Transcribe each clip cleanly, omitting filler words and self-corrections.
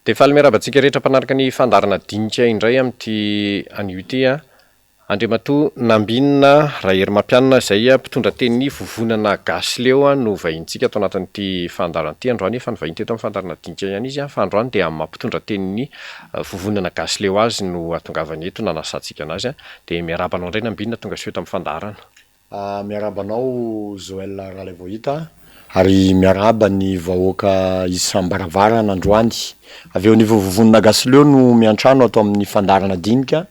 Dia faly miarahaba antsika rehetra mpanaraka ny fandaharana dinika indray amin'ity anio ity an. Andriamatoa Nambinina Raherimampianina izay mpitondra tenin'ny Vovonana Gasy Leo no vahinintsika ato anatin'ity fandaharana ity androany. Efa nivahiny teto amin'ny fandaharana dinika ihany izy fa androany dia amin'ny maha mpitondra tenin'ny Vovonana Gasy Leo azy no ahatongavany eto nanasantsika anazy. Dia miarahaba anao indray Nambinina tonga soa eto amin'ny fandaharana. Miarahaba anao Joël Ralaivoahita ary miarahaba ny vahoaka isam-baravarana androany. Avy eo anivon'ny Vovonana Gasileo no miantrano ato amin'ny fandaharana dinika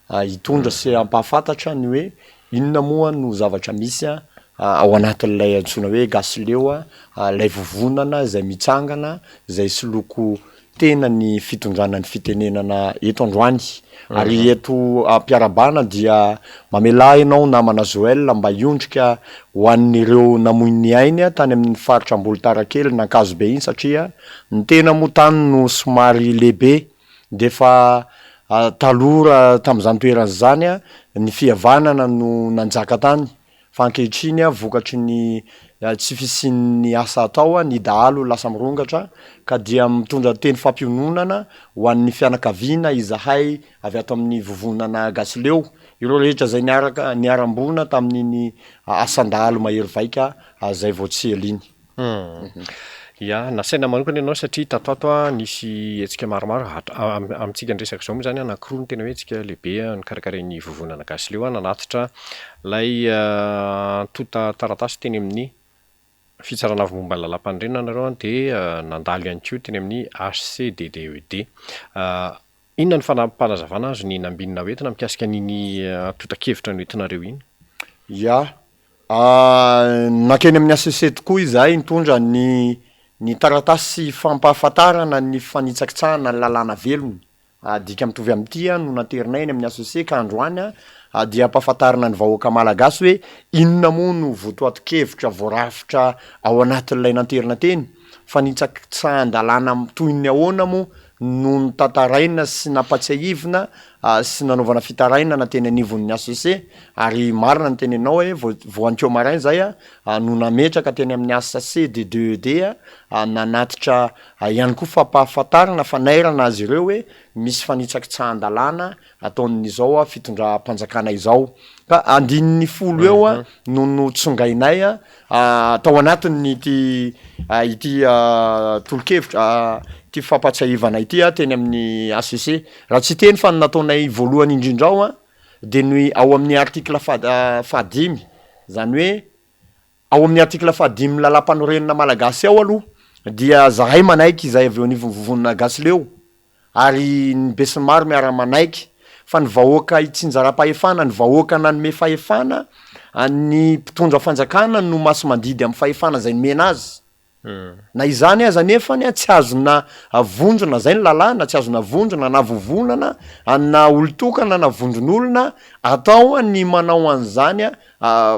hitondra sy hampahafantatra ny hoe inona moa no zavatra misy ao anatin'ilay antsoina hoe Gasileo, ilay vovonana izay mitsangana izay soloko tena ny fitondrana ny fitenenana eto androany ary eto am-piarahabana dia mamelà ianao namana Joël mba hiondrika ho an'ireo namoy ny ainy tany amin'ny faritra Ambolitarakely na Ankazobe iny satria ny tena moa tany no somary lehibe dia efa taloha tamin'izany toerana izany ny fihavanana no nanjaka tany Fa ankehitriny vokatry ny tsy fisian'ny asa atao ny dahalo lasa mirongatra ka dia mitondra teny fampiononana ho an'ny fianakaviana izahay avy ato amin'ny vovonana Gasileo, ireo rehetra izay niaraka niharam-boina tamin'iny asan-dahalo mahery vaika izay vao tsy ela iny. Ya, nasaina manokana ianao satria tato ato nisy hetsika maromaro, amintsika niresaka izao moa izany anankiroa no tena hoe hetsika lehibe nokarakarain'ny Vovonana Gasy Leo nanatitra ilay antontan-taratasy teny amin'ny Fitsarana Avo momba ny Lalàmpanorenana nareo dia nandalo ihany koa teny amin'ny HCDDED. Inona no fanampim-panazavana azon'i Nambinina hoentina mikasika an'iny antontan-kevitra noentinareo iny? Ya, Nankeny amin'ny HCC tokoa izahay nitondra ny ny taratasy fampahafantarana ny fanitsakitsahana ny lalàna velona. Dika mitovy amin'ity no naterinay eny amin'ny HCC ka androany dia ampahafantarina ny vahoaka malagasy hoe inona moa no votoatin-kevitra voarafitra ao anatin'ilay nanterina teny. Fanitsakitsahan-dalàna toy ny ahoana moa no notantaraina sy nampatsiahivina sy nanaovana fitarainana teny anivon'ny HCC ary marina ny teneninao hoe vao vao ankeo maraina zay no nametraka teny amin'ny HCDDED nanatitra ihany koa fampahafantarana fanairana azy ireo hoe misy fanitsakitsahan-dalàna ataon'izao fitondram-panjakana izao ka andininy folo eo no notsongainay tao anatin'ity ity tolo-kevitra ity fampahatsiahivana ity teny amin'ny HCC. Raha tsy hiteny fa ny nataonay voalohany indrindra ao dia ny ao amin'ny article faha fahadimy, zany hoe ao amin'ny article fahadimin'ny lalàmpanorenana malagasy ao aloha dia zahay manaiky izay avy eo anivon'ny vovonana Gasy Leo ary ny besinimaro miara-manaiky fa ny vahoaka itsinjaram-pahefana, ny vahoaka nanome fahefana ny mpitondra fanjakana no masi-mandidy amin'ny fahefana izay nomena azy. Na izany aza anefany tsy azona vondrona, zay ny lalàna, tsy azona vondrona na vovonana na olon-tokana na vondron'olona atao ny manao an'izany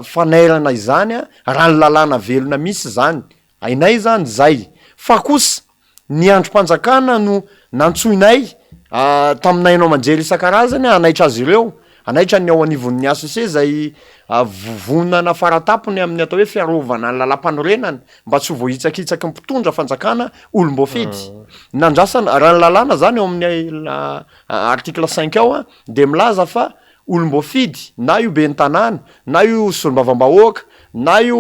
fanairana izany raha ny lalàna velona misy izany. Hainay izany izay. Fa kosa Ny andrim-panjakana no nantsoinay tamin'ny haino aman-jery isan-karazany hanaitra azy ireo, hanaitra ny ao anivon'ny HCC izay vovonana faratapony amin'ny atao hoe fiarovana ny lalàmpanorenana mba tsy ho voahitsakitsaky ny mpitondra fanjakana olom-boafidy. Nandrasana, raha ny lalàna izany ao amin'ny article cinq ao dia milaza fa olom-boafidy, na io ben'ny tanàna, na io solombavambahoaka, na io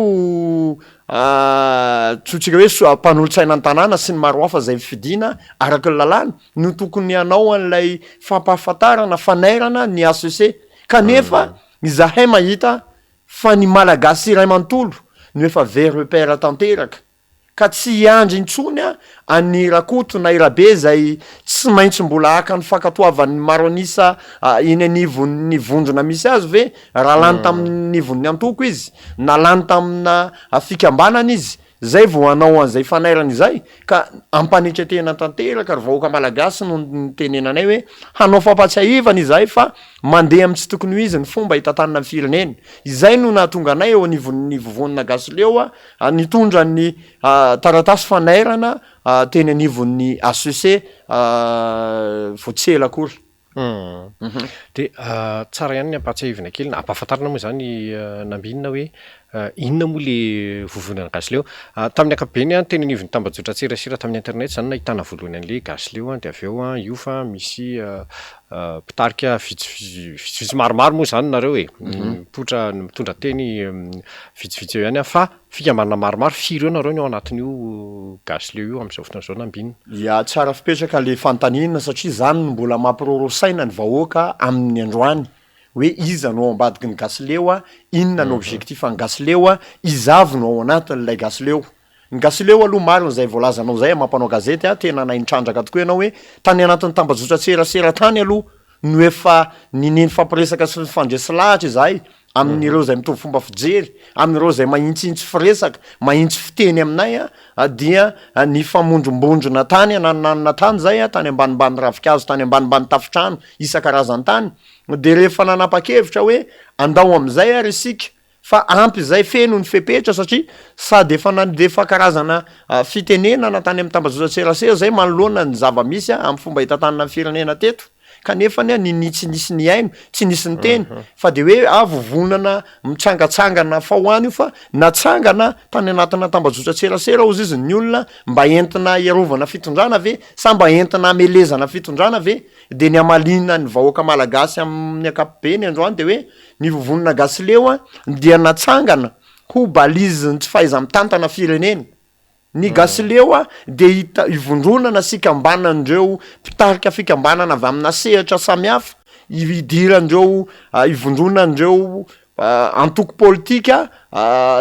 antsointsika hoe so- mpanolotsaina ny tanàna sy ny maro hafa izay fidiana araka ny lalàna no tokony hanao an'ilay fampahafantarana, fanairana ny HCC. Kanefa izahay mahita fa ny Malagasy iray manontolo no efa very repère tanteraka. ka tsy hiandry intsony an'i Rakoto na i Rabe izay tsy maintsy mbola haka ny fankatoavan'ny maro an'isa eny anivon'ny vondrona misy azy ve raha lany tamin'nivon'ny antoko izy na lany tamina fikambanana izy zay vao hanao an'izay fanairana izay ka ampanetretena tanteraka ry vahoaka malagasy no nitenenanay hoe hanao fampatsiahivana izahay fa mandeha amin'ny tsy tokony ho izy ny fomba hitantanana ny firenena izay no nahatonga anay eo anivon'ny vovonana gasileo Nitondra ny taratasy fanairana teny anivon'ny HCC vao tsy ela akory. Dia tsara ihany ny ampahatsiahivina kely, na ampahafantarina moa izany Nambinina hoe Inona moa le vovonana Gasy Leo? Tamin'ny ankapobeny an, teny anivon'ny tambajotran-tserasera tamin'ny internet izany no nahitana voalohany an'le Gasy Leo an, dia avy eo an io fa misy mpitarika vitsivitsy vitsivitsy maromaro moa izany nareo e, mipoitra mitondra teny vitsivitsy eo ihany an, fa fikambanana maromaro, firy eo nareo ny ao anatin'io Gasy Leo io amin'izao fotoana izao na ambinina? Ya, tsara fipetraka le fanontaniana satria zany no mbola mampiroro saina ny vahoaka amin'ny androany. hoe iza no ao ambadiky ny gasileo a, inona no objectif an'ny gasileo a, iza avy no ao anatin'ilay gasileo. Ny gasileo aloha marina izay voalazanao izay maha mpanao gazety a, tena nahay nitrandraka tokoa ianao hoe tany anatin'ny tambajotran-tserasera tany aloha no efa ninia nifampiresaka sy nifandresy lahatra izahay amin'ireo izay mitovy fomba fijery, amin'ireo izay mahintsihintsy firesaka, mahintsy fiteny aminay a, dia nifamondrombondrona tany ananonanona tany izay a, tany ambanimbany ravinkazo, tany ambanimbany tafontrano isan-karazany tany, dia rehefa nanapa-kevitra hoe andao amin'izay ary isika fa ampy izay, feno ny fepetra satria sady efa nandefa karazana fitenenana tany amin'ny tambajotran-tserasera izay manoloana ny zava-misy amin'ny fomba hitantanana ny firenena teto, kanefa anie nini tsy nisy nihaino, tsy nisy niteny fa de hoe ah vovonana mitsangatsangana fa ho any io fa natsangana tany anatina tambajotran-tserasera hozy izy ny olona mba entina hiarovana fitondrana ve sa mba entina hamelezana fitondrana ve? De ny hamaliana ny vahoaka malagasy amin'ny ankapobeny androany de hoe ny vovonana gasileo dia natsangana ho balizin'ny tsy fahaiza-mitantana firenena. Ny gasileo dia hita ivondronana sy ikambanan'ireo mpitarika fikambanana avy amina sehatra samihafa, idiran'ireo ivondronan'ireo antoko politika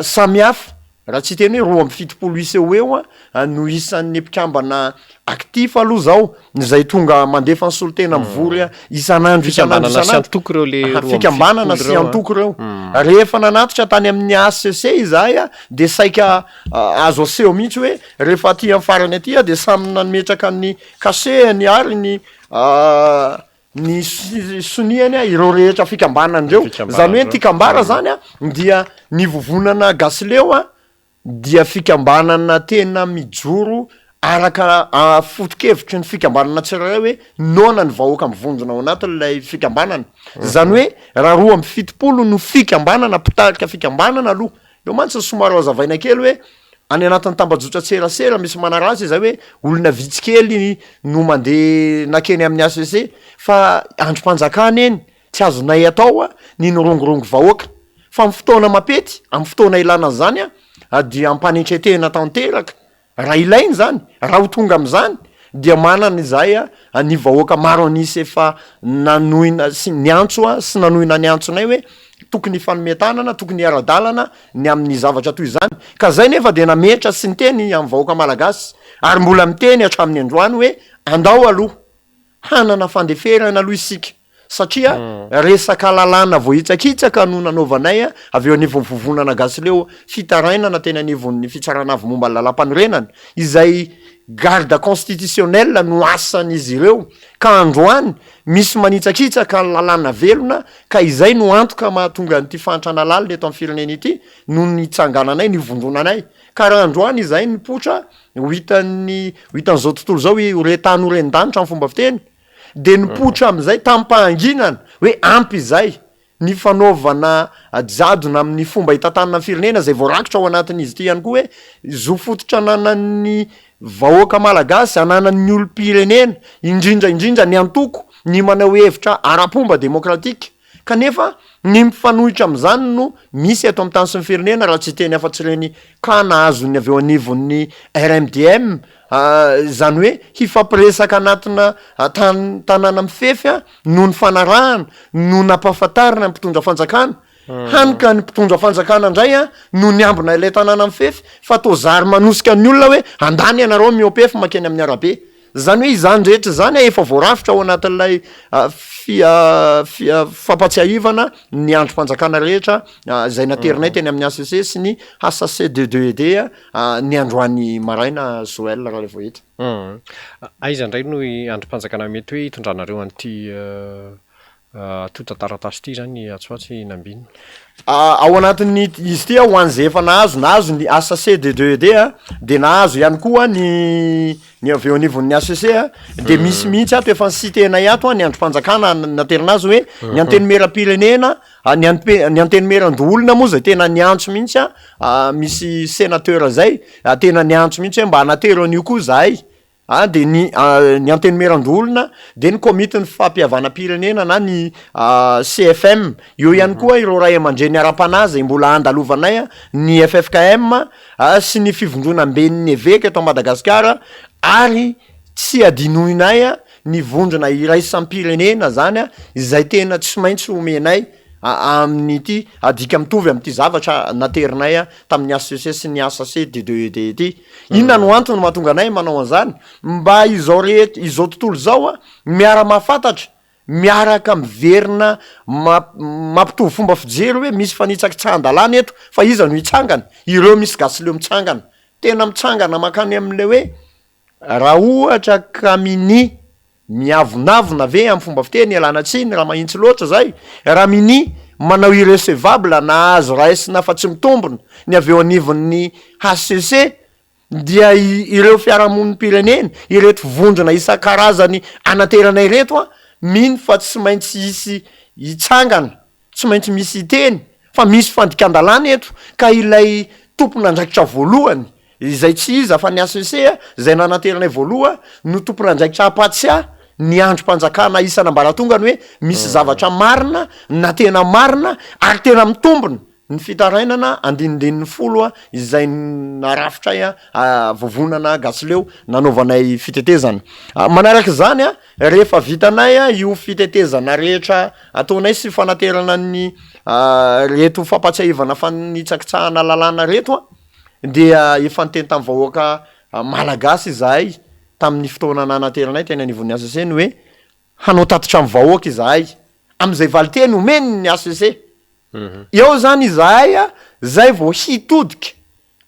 samihafa. Raha tsy hiteny hoe 72 isa eo ho eo no isan'ny mpikambana actif aloha zao, izay tonga mandefa ny solontena mivory isan'andro isan'andro Fikambanana sy isan'andro. antoko ireo le Fikambanana 72 sy ireo an. antoko ireo. Rehefa nanatitra tany amin'ny HCC izahay dia saika azo aseho mihitsy hoe rehefa aty amin'ny farany aty dia samy nametraka ny cachet-ny ary ny ny soniany ireo rehetra fikambanana ireo. Zany hoe ny tiako ambara zany dia ny vovonana Gasileo dia fikambanana tena mijoro araka foto-kevitry ny fikambanana tsirairay hoe noana ny vahoaka mivondrona ao anatin'ilay fikambanana. Zany hoe raha 72 no fikambanana mpitarika fikambanana aloha, eo mantsy somary ho azavaina kely hoe any anatin'ny tambajotran-tserasera misy manaratsy izay hoe olona vitsy kely no mandeha nakeny amin'ny HCC fa andrim-panjakana eny, tsy azonay atao ny nirongorongo vahoaka fa amin'ny fotoana mampety, amin'ny fotoana ilana an'izany dia ampanetren-tena tanteraka Raha ilaina izany, raha ho tonga amin'izany dia manana izahay ny vahoaka maro an'isa efa nanohina sy niantso sy nanohina ny antsonay hoe tokony hifanome tanana, tokony hiara-dalana ny amin'ny zavatra toy izany. Ka izay nefa dia nametra sy niteny amin'ny vahoaka malagasy ary mbola miteny hatramin'ny androany hoe andao aloha hanana fandeferana aloha isika satria resaka lalàna voahitsakitsaka no nanaovanay avy eo anivon'ny vovonana Gasileo fitarainana teny anivon'ny fitsarana avo momba ny lalàmpanorenana izay garde constitutionnel no asan'izy ireo ka androany misy manitsakitsaka ny lalàna velona ka izay no antoka mahatonga an'ity fahantrana lalina eto amin'ny firenena ity no nitsangananay nivondronanay ka raha androany izahay nipoitra Ho hitan'ny ho hitan'izao tontolo izao hoe ho re tany ho ren-danitra ny fomba fiteny, dia nipoitra amin'izay tamim-pahanginana hoe ampy izay ny fanaovana jadona amin'ny fomba hitantanana ny firenena izay voarakitra ao anatin'izy ity ihany koa hoe zo fototra ananan'ny vahoaka malagasy, ananan'ny olom-pirenena, indrindra indrindra ny antoko, ny maneho hevitra ara-pomba demokratika. Kanefa ny mifanohitra amin'izany no misy eto amin'ny tany sy ny firenena raha tsy hiteny afa-tsy ireny cas nahazon'ny avy eo anivon'ny RMDM, izany hoe hifampiresaka anatina tany tanàna mifefy no nifanarahana, no nampahafantarina ny mpitondra fanjakana, hany ka ny mpitondra fanjakana indray no niambina ilay tanàna mifefy fa toa zary manosika ny olona hoe andany ianareo mihoa-pefy mankeny amin'ny arabe. Izany hoe izany rehetra izany efa voarafitra ao anatin'ilay fampatsiahivana ny andrim-panjakana rehetra izay naterinay teny amin'ny HCC sy ny HCC2DED ny androany maraina Joël Ralaivoahita. Aiza indray no andrim-panjakana mety hoe hitondranareo an'ity. Antontan-taratasy ity izany atsy ho atsy nambinina. Ao anatin'ny izy ity ho an'izay efa nahazo, nahazo ny HCC de DED a, de nahazo ihany koa ny ny avy eo anivon'ny HCC a, de misy mihitsy ato efa ni-citer-nay ato a ny andrim-panjakana naterina azy hoe ny antenimieram-pirenena, ny anpe- ny antenimieran-doholona moa zay tena niantso mihitsy a, misy sénateur zay tena niantso mihitsy hoe mba anatero an'io koa zahay. A dia ny ny Antenimierandoholona, dia ny Komitin'ny Fampihavanam-pirenena na ny CFM. Eo ihany koa ireo ray aman-dreny ara-panahy izay mbola andalovanay, ny ffkm sy ny Fivondronamben'ny Eveka eto Madagasikara ary tsy adinoinay ny vondrona iraisam-pirenena izany izay tena tsy maintsy omenay amin'ity adika mitovy amin'ity zavatra naterinay tamin'ny HCC sy ny HAC DDED ity. Inona no antony mahatonga anay manao an'izany? Mba izao rehetra, izao tontolo izao miara-mahafantatra, miaraka miverina mampitovy fomba fijery hoe misy fanitsakitsahan-dalàna eto fa iza no hitsangana? Ireo misy gasileo mitsangana. Tena mitsangana mankany amin'ilay hoe raha ohatra ka minia Miavonavona ve amin'ny fomba fiteny, ialana tsiny raha mahintsy loatra zay, raha minia manao irrecevable na azo raisina fa tsy mitombina ny avy eo anivon'ny hcc dia ireo fiarahamonim-pirenena, ireto vondrona isan-karazany anaterana ireto an, mino fa tsy maintsy hisy hitsangana, tsy maintsy misy hiteny fa misy fandikan-dalàna eto ka ilay tompon'andraikitra voalohany izay tsy iza fa ny HCC izay nananteranay voaloha no tompon'andraikitra hampatsiahy ny andrim-panjakana isan'ambaratongany hoe misy zavatra marina na tena marina ary tena mitombina ny fitarainana andinindininy folo izay narafitray vovonana Gasileo nanaovanay fitetezana. Manaraka izany, rehefa vitanay io fitetezana rehetra ataonay sy fanaterana ny reto fampatsiahivana fanitsakitsahana lalàna reto dia efa niteny tamin'ny vahoaka malagasy izahay tamin'ny fotoana nanateranay teny anivon'ny HCC ny hoe hanao tatitra amin'ny vahoaka izahay amin'izay valinteny omeny ny HCC. Eo izany izahay zay vao hitodika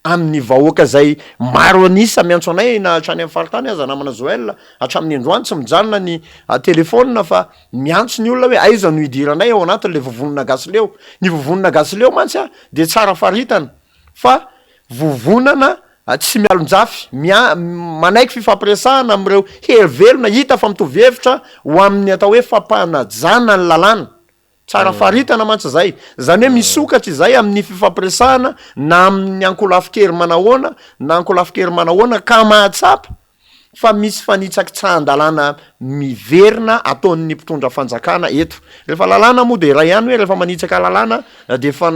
amin'ny vahoaka izay maro an'isa miantso anay na hatrany amin'ny faritany aza namana Joël, hatramin'ny androany tsy mijanona ny telefaonina fa miantso ny olona hoe aiza no hidiranay ao anatin'ilay vovonana Gasileo. Ny vovonana Gasileo mantsy dia tsara faritana fa vovonana tsy mialonjafy, mia- manaiky fifampiresahana amin'ireo hery velona hita fa mitovy hevitra ho amin'ny atao hoe fampanajana ny lalàna. Tsara faritana mantsy izay. Izany hoe misokatra izay amin'ny fifampiresahana na amin'ny ankolafin-kery manahoana na ankolafin-kery manahoana ka mahatsapa fa misy fanitsakitsahan-dalàna miverina ataon'ny mpitondra fanjakana eto. Rehefa lalàna moa dia iray ihany hoe rehefa manitsaka lalàna dia efa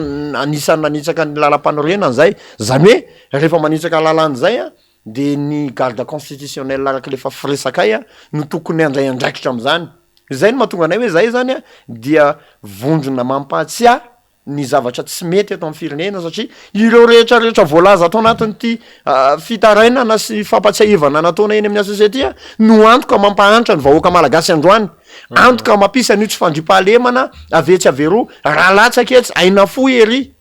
anisan'ny nanitsaka ny lalampanorenana izay. Izany hoe rehefa manitsaka lalàna izay dia ny garde constitutionnel araka ilay efa firesakay no tokony handray andraikitra amin'izany. Izay no mahatonga anay hoe izahay izany dia vondrona mampahatsiahy ny zavatra tsy mety eto amin'ny firenena satria ireo rehetra rehetra voalaza ato anatin'ity fitarainana sy fampatsiahivana nataonay eny amin'ny HCC ity no antoka mampahantra ny vahoaka malagasy androany, antoka mampisy an'io tsy fandriampahalemana avy etsy avy eroa, raha latsaka etsy, aina fohy ery,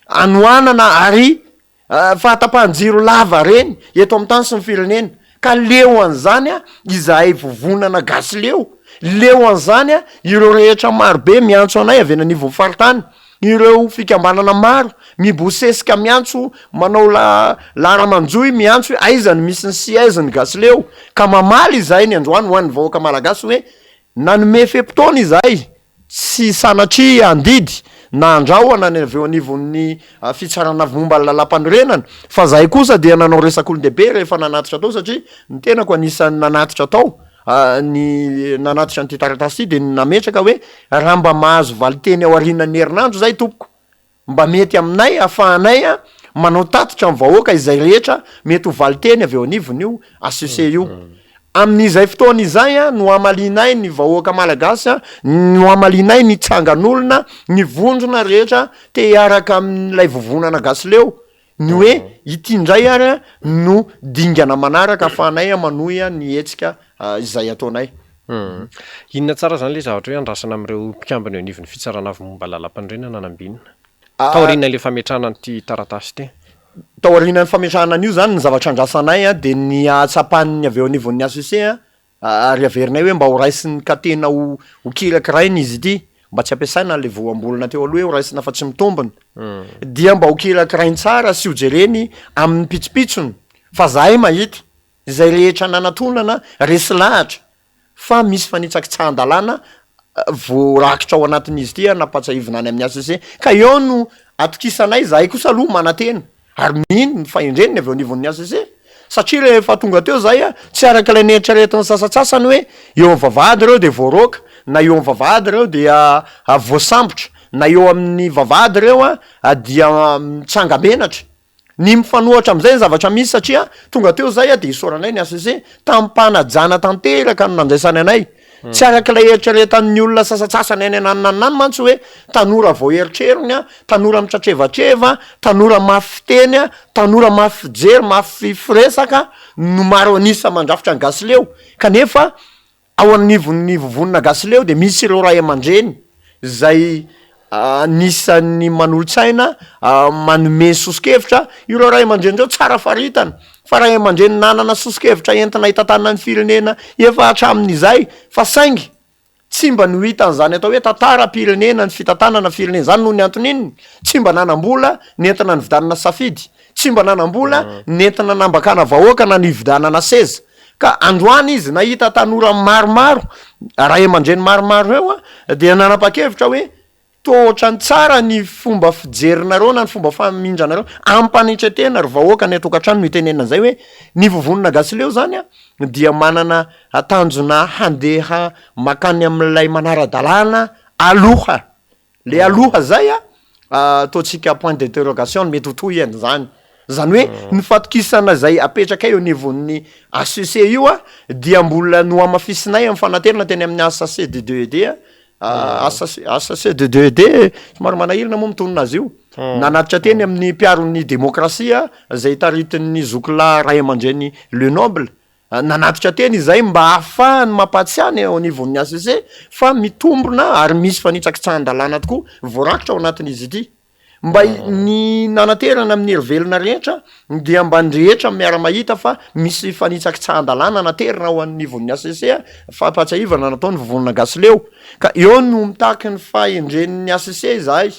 hanoanana ary. Fahatapahan-jiro lava reny eto amin'ny tany sy ny firenena ka leo an'izany izahay vovonana gasy leo, leo an'izany ireo rehetra marobe miantso anay avy eny anivon'ny faritany, ireo fikambanana maro mibosesika miantso manao la- lahara-manjohy miantso hoe aiza no misy ny siège ny gasy leo ka mamaly izahay ny androany ho an'ny vahoaka malagasy hoe nanome fe-potoana izahay Tsy sanatria handidy na handrahona ny avy eo anivon'ny fitsarana avo momba ny lalàmpanorenana fa zahay kosa dia nanao resak'olon-dehibe rehefa nanatitra tao satria ny tenako anisan'ny nanatitra tao ny nanatitra an'ity taratasy ity dia nametraka hoe raha mba mahazo valinteny aorianan'ny herinandro zahay tompoko Mba mety aminay ahafahanay manao tatitra amin'ny vahoaka izay rehetra mety ho valinteny avy eo anivon'io HCC io. Amin'izay fotoana izay no hamalianay ny vahoaka malagasy, no hamalianay ny tsangan'olona, ny vondrona rehetra te hiaraka amin'ilay vovonana Gasileo, ny hoe ity indray ary no dingana manaraka ahafahanay manohy ny hetsika izay ataonay. Inona tsara izany ilay zavatra hoe andrasana amin'ireo mpikambana eo anivon'ny fitsarana avo momba ny lalàmpanorenana nambinina? Taorian'ilay fametrahana an'ity taratasy ity. Taorian'ny fametrahana an'io izany, ny zavatra andrasanay dia ny hahatsapan'ny avy eo anivon'ny HCC. Ary averinay hoe mba ho raisin'ny ka tena ho ho kirakiraina izy ity, mba tsy ampiasaina an'ilay voambolana teo aloha hoe ho raisina fa tsy mitombina, dia mba ho kirakirainy tsara sy ho jereny amin'ny pitsopitsony fa zahay mahita izay rehetra nanatonana resy lahatra fa misy fanitsakitsahan-dalàna voarakitra ao anatin'izy ity nampahatsiahivina any amin'ny HCC ka eo no atokisanay, zahay kosa aloha manantena ary mino ny fahendreny avy eo anivon'ny HCC satria rehefa tonga teo zahay a, tsy araka ilay neritreretin'ny sasantsasany hoe eo amin'ny vavahady ireo dia voaroaka na eo amin'ny vavahady ireo dia voasambotra na eo amin'ny vavahady ireo a dia mitsanga-menatra. Ny mifanohitra amin'izay ny zavatra misy satria tonga teo zay dia isaoranay ny HCC tamim-panajana tanteraka no nandraisany anay. Tsy araka ilay eritreretan'ny olona sasantsasany any ananona any mantsy hoe tanora vao eritreriny, tanora mitratrevatreva, tanora mafy fiteny, tanora mafy fijery, mafy firesaka no maro an'isa mandrafitra ny Gasileo. Kanefa Ao anivon'ny Vovonana Gasileo dia misy ireo ray aman-dreny izay anisan'ny manolo-tsaina manome soso-kevitra, ireo ray aman-dreny ireo tsara faritana fa ray aman-dreny nanana soso-kevitra entina hitantanana ny firenena efa hatramin'izay fa saingy tsy mba no hitan'izany atao hoe tantaram-pirenena ny fitantanana firenena izany noho ny antony inona? Tsy mba nanam-bola nentina nividianana safidy, tsy mba nanam-bola nentina nambakana vahoaka na nividianana seza. Ka androany izy nahita tanora maromaro, ray aman-dreny maromaro ireo dia nanapa-kevitra hoe toa ohatran'ny tsara ny fomba fijerinareo na ny fomba famindranareo, ampanetren-tena ry vahoaka any an-tokantrano no itenenana an'izay hoe ny Vovonana Gasileo zany dia manana tanjona handeha mankany amin'ilay manara-dalàna aloha. Le aloha zay a, ataontsika point d'interrogation ny mety ho tohiny zany, zany hoe ny fatokisana zay apetrakay eo anivon'ny HCC io a dia mbola nohamafisinay amin'ny fanaterana teny amin'ny HCC de deux ED a, HCC HCC de deux ED somary manahirana moa mitonona azy io, nanatitra teny amin'ny mpiaro ny demokrasia zay taritin'ny zokilahy ray aman-dreny Le Noble, Nanatitra teny izahay mba hahafahany mampahatsiahy ny eo anivon'ny HCC fa mitombina ary misy fanitsakitsahan-dalàna tokoa voarakitra ao anatin'izy ity. Mba ny nanaterana amin'ny hery velona rehetra dia mba ny rehetra miara-mahita fa misy fanitsakitsahan-dalàna naterina ao anivon'ny HCC, fampahatsiahivana nataon'ny Vovonana Gasileo. Ka eo no mitaky ny fahendren'ny HCC izahay.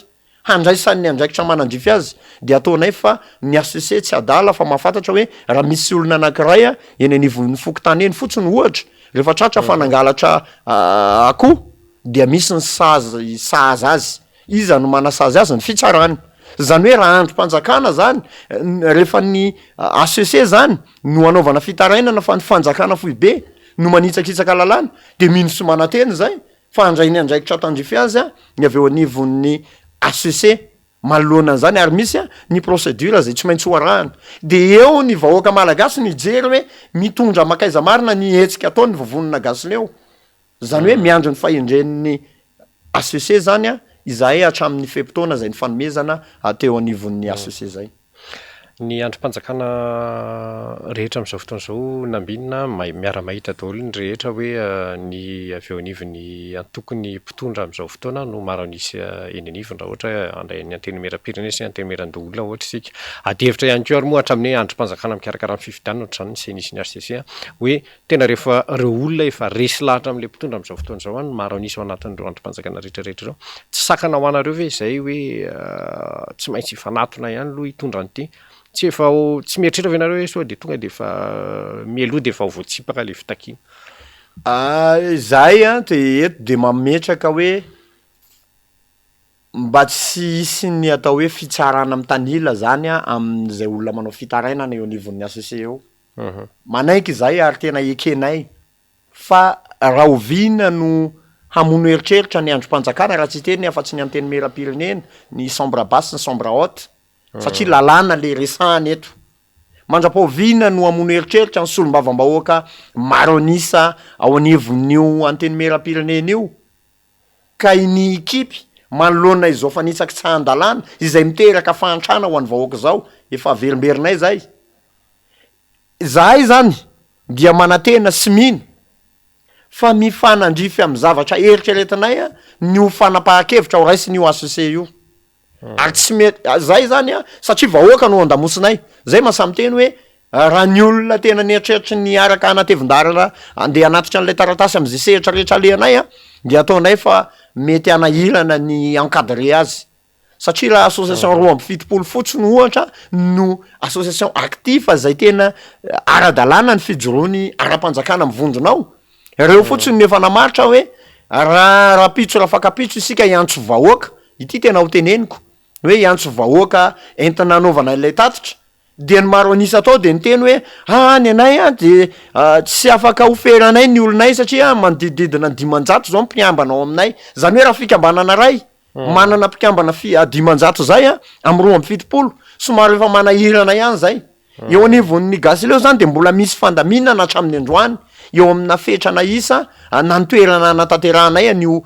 handraisany ny andraikitra manandrify azy dia ataonay fa ny HCC tsy adala fa mahafantatra hoe raha misy olona anankiray eny anivon'ny fokontany eny fotsiny ohatra rehefa tratra fa nangalatra akoho dia misy ny sazy sahaza azy, iza no manasazy azy? Ny fitsarana, zany hoe raha andrim-panjakana zany rehefa ny HCC zany no anaovana fitarainana fa ny fanjakana foibe no manitsakitsaka lalàna de mino sy manantena zay fa handray ny andraikitra tandrify azy ny avy eo anivon'ny HCC manoloana an'izany ary misy ny procédure izay tsy maintsy ho arahana. Dia eo ny vahoaka malagasy no hijery hoe mitondra mankaiza marina ny hetsika ataon'ny Vovonana Gasileo. Izany hoe miandry ny fahendren'ny HCC izany izahay hatramin'ny fe-potoana izay nifanomezana teo anivon'ny HCC izay. Ny andrim-panjakana rehetra amin'izao fotoana izao nambinina, miara-mahita daholo ny rehetra hoe ny avy eo anivon'ny antokon'ny mpitondra amin'izao fotoana no maro an'isa eny anivony raha ohatra hoe handray ny antenimierampirenena sy ny antenimierandoholona ohatra isika. Ady hevitra ihany koa ary moa hatramin'ny hoe andrim-panjakana mikarakara ny fifidianana ohatr'izany ny Ceni sy ny HCC hoe Tena rehefa ireo olona efa resy lahatra amin'ilay mpitondra amin'izao fotoana izao any no maro an'isa ao anatin'ireo andrim-panjakana rehetra rehetra ireo. Tsy sakana ho anareo ve izay hoe tsy maintsy hifanatona ihany aloha hitondra an'ity? Tsy efa ho, tsy mieritreritra ve nareo hoe sao dia tonga dia efa mialoha dia efa ho voatsipaka ilay fitakiana? Izahay an, dia eto dia mametraka hoe mba tsy hisy ny atao hoe fitsarana mitanila zany an amin'izay olona manao fitarainana eo anivon'ny HCC eo. Manaiky izahay ary tena ekenay fa rahoviana no hamono eritreritra ny andrim-panjakana raha tsy hiteny afa-tsy ny antenimieram-pirenena, ny chambre basse sy ny chambre haute satria lalàna le resahana eto. Mandra-pahoviana no hamono eritreritra ny solombavambahoaka maro an'isa ao anivon'io antenimieram-pirenena io ka ny hikipy manoloana izao fanitsakitsahan-dalàna izay miteraka fahantrana ho an'ny vahoaka izao, efa averimberinay izay. Izahay izany dia manantena sy mino fa mifanandrify amin'ny zavatra eritreretinay ny ho fanapahan-kevitra ho raisin'io HCC io. Ary tsy mety, izahay izany satria vahoaka no ao an-damosinay, izay mahasahy miteny hoe. Raha ny olona tena nieritreritra ny hiaraka hanatevin-dalana handeha hanatitra an'ilay taratasy amin'izay sehatra rehetra alehanay an, dia ataonay fa mety hanahirana ny encadrer azy. Satria raha association 72 fotsiny ohatra no association actif izay tena ara-dalàna ny fijoroany ara-panjakana mivondrona ao, ireo fotsiny no efa namaritra hoe raha rahampitso rafakampitso isika hiantso vahoaka, ity tena ho teneniko, hoe hiantso vahoaka entina hanaovana ilay tatitra, Dia ny maro an'isa tao dia niteny hoe, aa ny anay an dia tsy afaka ho feranay ny olonay satria manodidididina ny 500 izao ny mpikambana ao aminay. Izany hoe raha fikambanana iray manana mpikambana fi- 500 izay an, amin'ny 72, somary efa manahirana ihany izay. Eo anivon'ny Gasileo izany dia mbola misy fandaminana hatramin'ny androany eo amina fetrana isa na ny toerana hanatanterahanay an'io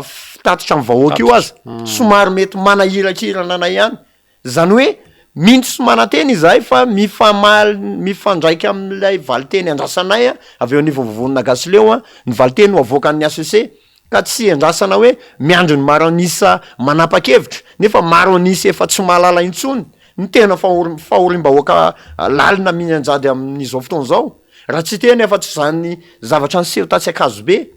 fitatitra amin'ny vahoaka io aza. Somary mety manahirakirana anay ihany. Izany hoe mino sy manantena izahay fa mifamaly, mifandraika amin'ilay valinteny andrasanay avy eo anivon'ny Vovonana Gasileo ny valinteny ho avoakan'ny hcc ka tsy andrasana hoe miandry ny maro an'isa manapa-kevitra nefa maro an'isa efa tsy mahalala intsony ny tena fahoriam-bahoaka lalina mianjady amin'izao fotoana izao raha tsy hiteny afa-tsy izany zavatra niseho tatsy Ankazobe.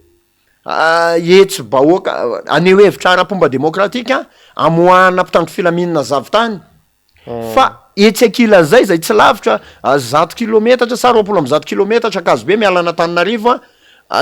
Hetsi-bahoaka haneho hevitra ara-pomba demokratika hamoahana mpitandro filaminana zavon-tany. Fa etsy ankilan'izay, izay tsy lavitra 100 kilometatra sa 120 kilometatra Ankazobe miala an'Antananarivo,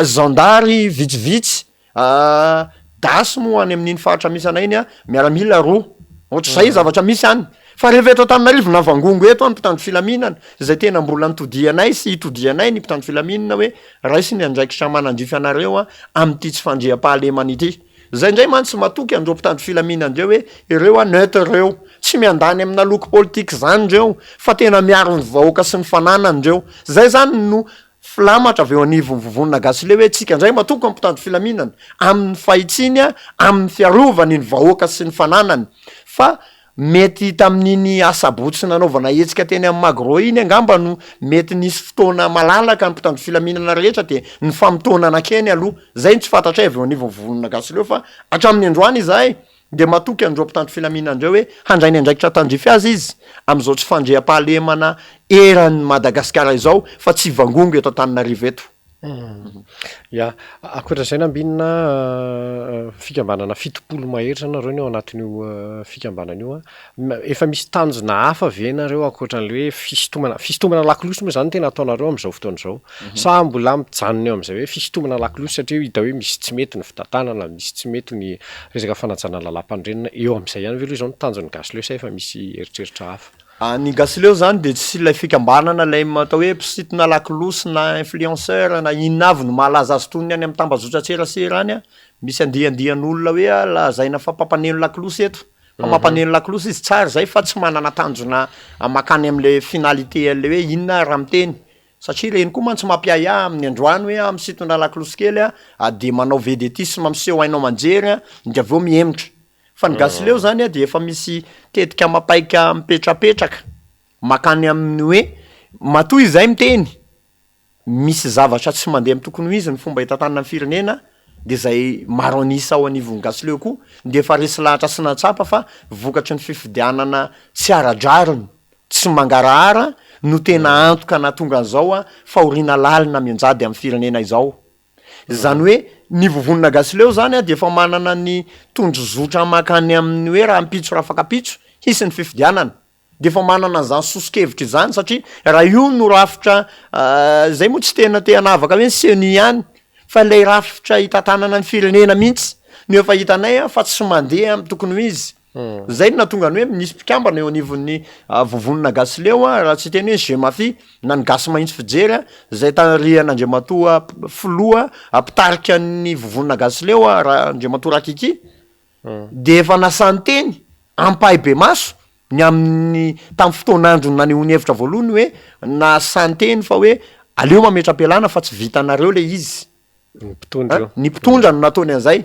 zandary vitsivitsy, das moa any amin'iny faritra misy anay iny, miaramila roa. Ohatr'izay zavatra misy any. Fa rehefa eto Antananarivo navangongo eto ny mpitandro filaminana, izay tena mbola nitodianay sy itodianay ny mpitandro filaminana hoe raiso ny andraikitra manandrify anareo amin'ity tsy fandriampahalemana ity. Zay indray mantsy matoky an'ireo mpitandro filaminana ireo hoe ireo a neutre ireo, tsy miandany amina loko politika izany ireo fa tena miaro ny vahoaka sy ny fananany ireo. Zay zany no filamatra avy eo anivon'ny vovonana Gasileo hoe tsika indray matoky ny mpitandro filaminana amin'ny fahitsiany amin'ny fiarovany ny vahoaka sy ny fananany fa mety tamin'iny asabotsy nanaovana hetsika teny amin'ny Magro iny angamba no mety nisy fotoana malalaka ny mpitandro filaminana rehetra dia nifamotoana nankeny aloha, zay no tsy fantatray avy eo anivon'ny vovonana Gasileo fa hatramin'ny androany izahay dia matoky an'ireo mpitandro filaminana ireo hoe handray ny andraikitra tandrify azy izy amin'izao tsy fandriampahalemana eran'i Madagasikara izao fa tsy hivangongo eto Antananarivo eto. Ya, ankoatra izay Nambinina, fikambanana 70 mahery izany nareo ny ao anatin'io fikambanana io an. Efa misy tanjona hafa ve nareo ankoatran'ilay hoe fisintomana, fisintomana lakolosy moa izany no tena ataonareo amin'izao fotoana izao? Sa mbola mijanona eo amin'izay hoe fisintomana lakolosy satria hita hoe misy tsy mety ny fitantanana, misy tsy mety ny resaka fanajana ny lalàmpanorenana, eo amin'izay ihany ve aloha izao ny tanjon'ny Gasileo sa efa misy eritreritra hafa? Ny Gasileo izany dia tsy ilay fikambanana ilay atao hoe mpisintona lakolosy na influenceur na inona avy no mahalaza azy toy ny any amin'ny tambazotran-tserasera any, misy andiandian'olona hoe lazaina fa mpampaneno lakolosy eto. Fa mampaneno lakolosy izy tsara izay fa tsy manana tanjona mankany amin'ilay finalité an'ilay hoe inona ary raha miteny. Satria ireny koa mantsy mampiahiahy amin'ny androany hoe ah misintona lakolosy kely ah dia manao vedetisme miseho haino aman-jery ah dia avy eo mihemotra. Fa ny gasy leo zany dia efa misy tetika amam-paika mipetrapetraka mankany amin'ny hoe matoa izahay miteny misy zavatra tsy mandeha amin'ny tokony ho izy ny fomba hitantanana ny firenena dia izay maro an'isa ao anivon'ny gasy leo koa dia efa resy lahatra sy nahatsapa fa vokatry ny fifidianana tsy ara-drariny tsy mangarahara no tena antoka nahatonga an'izao fahoriana lalina mianjady amin'ny firenena izao. Izany hoe ny vovonana Gasileo izany dia efa manana ny tondrozotra mankany amin'ny hoe rahampitso rafakampitso hisy ny fifidianana. Dia efa manana an'izany soso-kevitra izany satria raha io no rafitra izay moa tsy tena te hanavaka hoe ny ceni ihany fa ilay rafitra hitantanana ny firenena mihitsy no efa hitanay fa tsy mandeha amin'ny tokony ho izy. Zay no nahatonga ny hoe misy mpikambana eo anivon'ny vovonana Gasileo raha tsy hiteny hoe Gemafi na ny Gasy Mahitsy Fijery zay tarihan'Andriamatoa filoha mpitarika ny vovonana Gasileo Andriamatoa Rakiki de efa nasany teny ampahibemaso ny amin'ny tamin'ny fotoan'androny nanehoany hevitra voalohany hoe nasany teny fa hoe aleo mametra-pialana fa tsy vitanareo le izy. Ny mpitondra io. Ny mpitondra no nataony an'izay.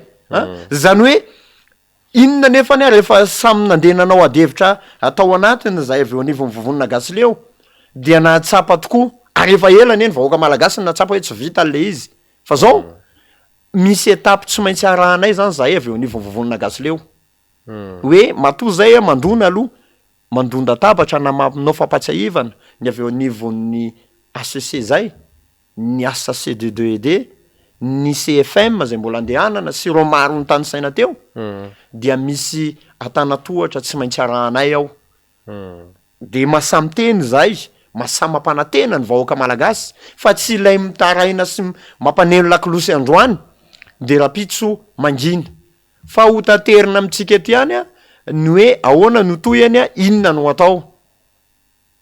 Zany hoe Inona anefa anie rehefa samy nandeha nanao adihevitra tao anatiny izahay avy eo anivon'ny Vovonana Gasileo dia nahatsapa tokoa ary efa ela anie ny vahoaka malagasy no nahatsapa hoe tsy vita ilay izy fa zao misy étape tsy maintsy arahanay zany izahay avy eo anivon'ny Vovonana Gasileo hoe matoa zay mandona aloha mandon-databatra na manao fampatsiahivana. ny avy eo anivon'ny HCC izay, ny HCD2ED, ny CFM izay mbola andehanana sy ireo maro notanisaina teo dia misy antanatohatra tsy maintsy arahanay ao. Dia mahasahy miteny izahay, mahasahy mampanantena ny vahoaka malagasy fa tsy ilay mitaraina sy mampaneno lakolosy androany dia rahampitso mangina. Fa ho taterina amintsika eto ihany ny hoe ahoana no tohiny, inona no atao.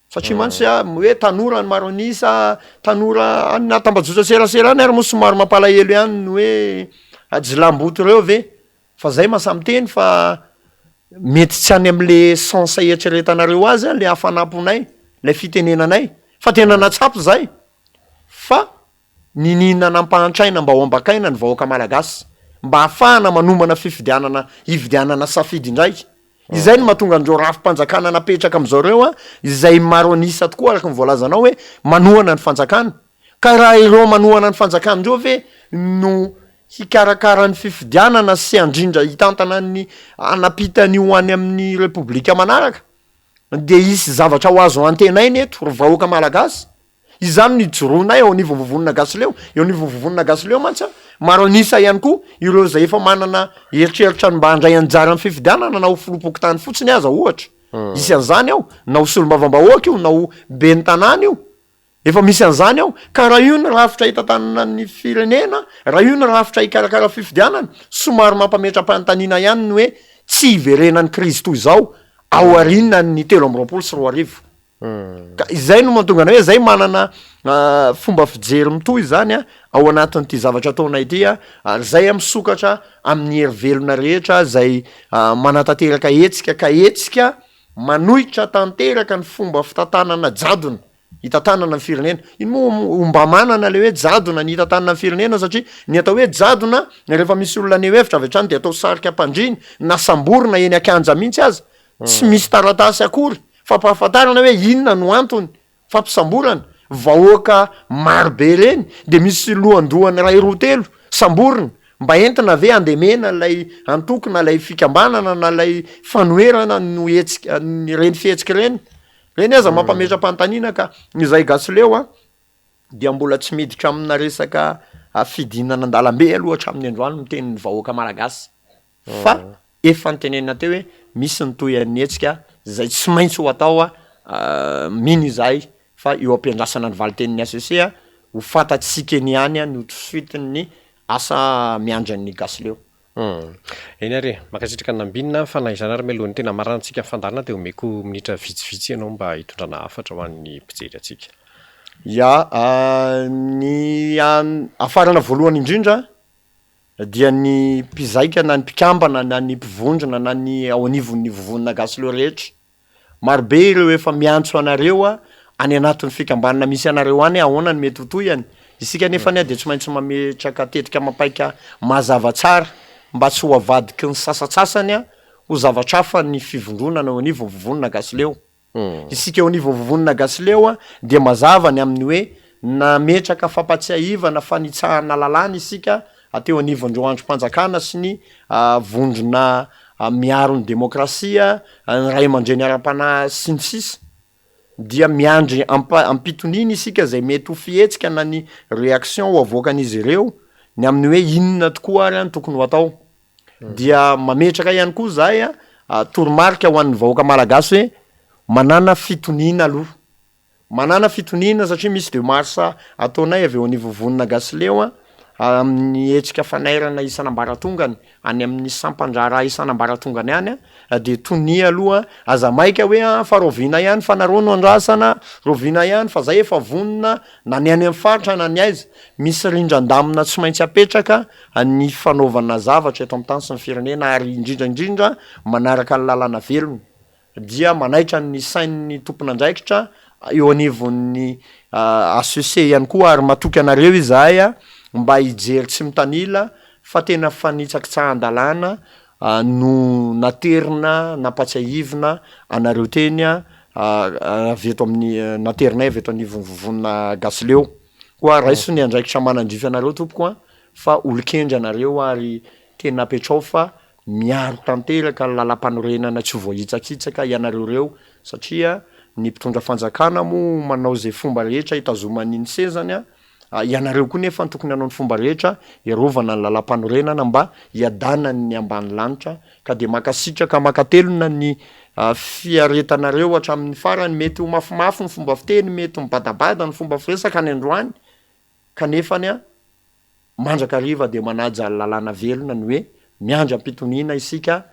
Satria mantsy a, hoe tanora ny maro an'isa, tanora any anaty tambajotra serasera any ary moa somary mampalahelo ihany ny hoe jiolahimboto ireo ve? Fa zay mahasahy miteny fa mety tsy any am'le sens eritreretanareo azy le hafanam-ponay, lay fitenenanay fa tena nahatsapa zahay fa niniana nampahantraina mba ho ambakaina ny vahoaka malagasy mba hahafahana manomana fifidianana hividianana safidy indray. Izay no mahatonga an'ireo rafi-panjakana napetraka amin'izao ireo an, izay maro an'isa tokoa araka ny voalazanao hoe manohana ny fanjakana. Ka raha ireo manohana ny fanjakana ireo ve no hikarakara ny fifidianana sy handrindra hitantana ny hanampita an'io any amin'ny repoblika manaraka dia hisy zavatra ho azo antenaina eto ry vahoaka malagasy? Izany no ijoroanay eo anivon'ny Vovonana Gasileo. Eo anivon'ny Vovonana Gasileo mantsy an, maro an'isa ihany koa ireo izay efa manana eritreritra ny mba handray anjara amin'ny fifidianana na ho filoham-pokontany fotsiny aza ohatra. Hisy an'izany ao, na ho solombavambahoaka io, na ho ben'ny tanàna io. Efa misy an'izany ao. Ka raha io ny rafitra hitantanana ny firenena, raha io ny rafitra hikarakara fifidianana, somary mampametra-panontaniana ihany ny hoe tsy hiverenan'ny krizy toy izao aorianan'ny 2023. Ka izay no mahatonga anay hoe zay manana fomba fijery mitohy zany a ao anatin'ity zavatra ataonay ity a, ary zay a misokatra amin'ny hery velona rehetra zay manatanteraka hetsika ka hetsika manohitra tanteraka ny fomba fitantanana jadona hitantanana ny firenena. Iny moa mba manana le hoe jadona ny hitantanana ny firenena satria ny atao hoe jadona rehefa misy olona haneho hevitra avy hatrany de atao sarika am-pandriana na samborina eny an-kianja mihitsy aza, tsy misy taratasy akory fampahafantarana hoe inona no antony fampisamborana vahoaka maro be ireny de misy lohandohany iray roa telo samborina mba entina ve handemena ilay antoko na ilay fikambanana na ilay fanoherana no hetsika ireny fihetsika ireny, ireny aza mampametra-panontaniana ka izay gasy leo an dia mbola tsy miditra amina resaka fidinana an-dalambe aloha hatramin'ny androany miteny ny vahoaka malagasy fa efa notenenina teo hoe misy ny tohin'ny hetsika izay tsy maintsy ho atao, mino izahay fa eo am-piandrasana ny valin-tenin'ny HCC ho fantatsika eny ihany ny ho suite-n'ny asa miandry an'ny Gasy Leo. Eny ary e, mankasitraka an'i Nambinina fa na izany ary mialohan'ny tena hamaranantsika ny fandaharana dia omeko minitra vitsivitsy ianao mba hitondrana hafatra ho an'ny mpijery antsika. Ya, ny hafarana voalohany indrindra dia ny mpizaika na ny mpikambana na ny mpivondrona na ny ao anivon'ny vovonana Gasy Leo rehetra. Marobe ireo efa miantso anareo any anatin'ny fikambanana misy anareo any ahoana no mety ho tohiny. Isika anefa anie dia tsy maintsy mametraka tetika amam-paika mazava tsara mba tsy ho avadiky ny sasantsasany ho zavatra hafa ny fivondronana eo anivon'ny vovonana Gasy Leo. Isika eo anivon'ny Vovonana Gasileo dia mazava ny amin'ny hoe nametraka fampatsiahivana fanitsahana lalàna isika teo anivon'ireo andrim-panjakana sy ny vondrona miaro ny demokrasia, ny ray aman-dreny ara-panahy sy ny sisa Dia miandry am-pitoniana isika izay mety ho fihetsika na ny réaction ho avoakan'izy ireo ny amin'ny hoe inona tokoa ary no tokony ho atao. Dia mametraka ihany koa izahay toromarika ho an'ny vahoaka malagasy hoe manàna fitoniana aloha. Manàna fitoniana satria misy demarche ataonay avy eo anivon'ny Vonona Gasileo amin'ny hetsika fanairana isan'ambaratongany any amin'ny sampan-draharaha isan'ambaratongany any dia tonia aloha, aza maika hoe an fa rahoviana ihany fa nareo no andrasana, rahoviana ihany fa zay efa vonona na ny any amin'ny faritra na ny aiza. Misy rindran-damina tsy maintsy apetraka ny fanaovana zavatra eto amin'ny tany sy ny firenena ary indrindra indrindra manaraka ny lalàna velona dia manaitra ny sain'ny tompon'andraikitra eo anivon'ny HCC ihany koa ary matoky anareo izahay mba hijery tsy mitanila fa tena fanitsakitsahan-dalàna no naterina nampatsiahivina anareo teny avy eto amin'ny naterinay avy eto anivon'ny vovonana Gasileo koa raiso ny andraikitra manandrify anareo tompoko a fa olon-kendry anareo ary tena apetrao fa miaro tanteraka ny lalampanorenana tsy voahitsakitsaka ianareo ireo satria. Ny mpitondra fanjakana moa manao izay fomba rehetra hitazomany ny sezany a, ianareo koa nefa no tokony hanao ny fomba rehetra hiarovana ny lalàmpanorenana mba hiadanan'ny ambanilanitra ka dia mankasitraka mankatelina ny fiaretanareo hatramin'ny farany, mety ho mafimafy ny fomba fiteny, mety mibadabada ny fomba firesaka any androany kanefany a mandrakariva dia manaja ny lalàna velona ny hoe miandry am-pitoniana isika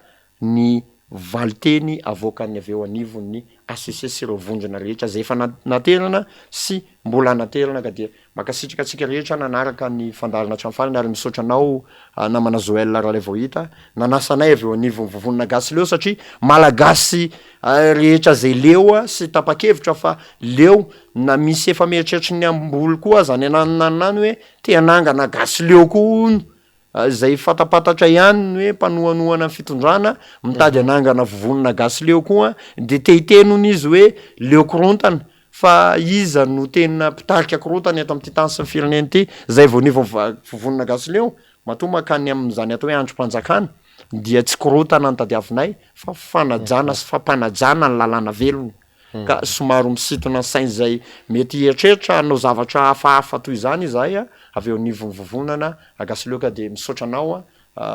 ny valinteny avoakan'ny avy eo anivon'ny HCC sy ireo vondrona rehetra izay efa naterana sy mbola hanaterana ka dia mankasitraka antsika rehetra nanaraka ny fandaharana hatramin'ny farany ary misaotra anao namana Joël Ralaivaohita nanasa anay avy eo anivon'ny vovonana Gasy Leo satria Malagasy rehetra izay leo sy tapa-kevitra fa leo na misy efa mieritreritry ny hamboly koa aza any ananonanona any hoe te hanangana Gasy Leo koa hono Izay fantapantatra ihany ny hoe mpanohanohana ny fitondrana, mitady hanangana vovonana gasy leo koa, dia te hiteny hono izy hoe leo korontana, fa iza no tena mpitarika korontana eto amin'ity tany sy ny firenena ity? Izay vao nivon'ny vovonana gasy leo, matoa mankany amin'izany atao hoe andrim-panjakana, dia tsy korontana no tadiavinay fa fanajana sy fampanajana ny lalàna velona. Ka somary misintona ny sain'izay mety hieritreritra hanao zavatra hafahafa toy izany izahay avy eo anivon'ny vovonana Gasyloka dia misaotra anao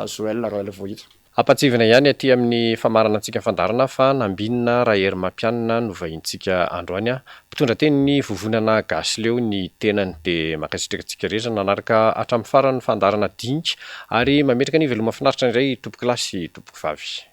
Joël Ralaivohitra. Ampahatsiahivina ihany aty amin'ny famaranantsika ny fandaharana fa Nambinina Raherimampianina no vahintsika androany. Mpitondra tenin'ny vovonana Gasileo ny tenany. Dia mankasitraka antsika rehetra nanaraka hatramin'ny farany ny fandaharana dinika ary mametraka ny veloma finaritra indray tompokolahy sy tompokovavy.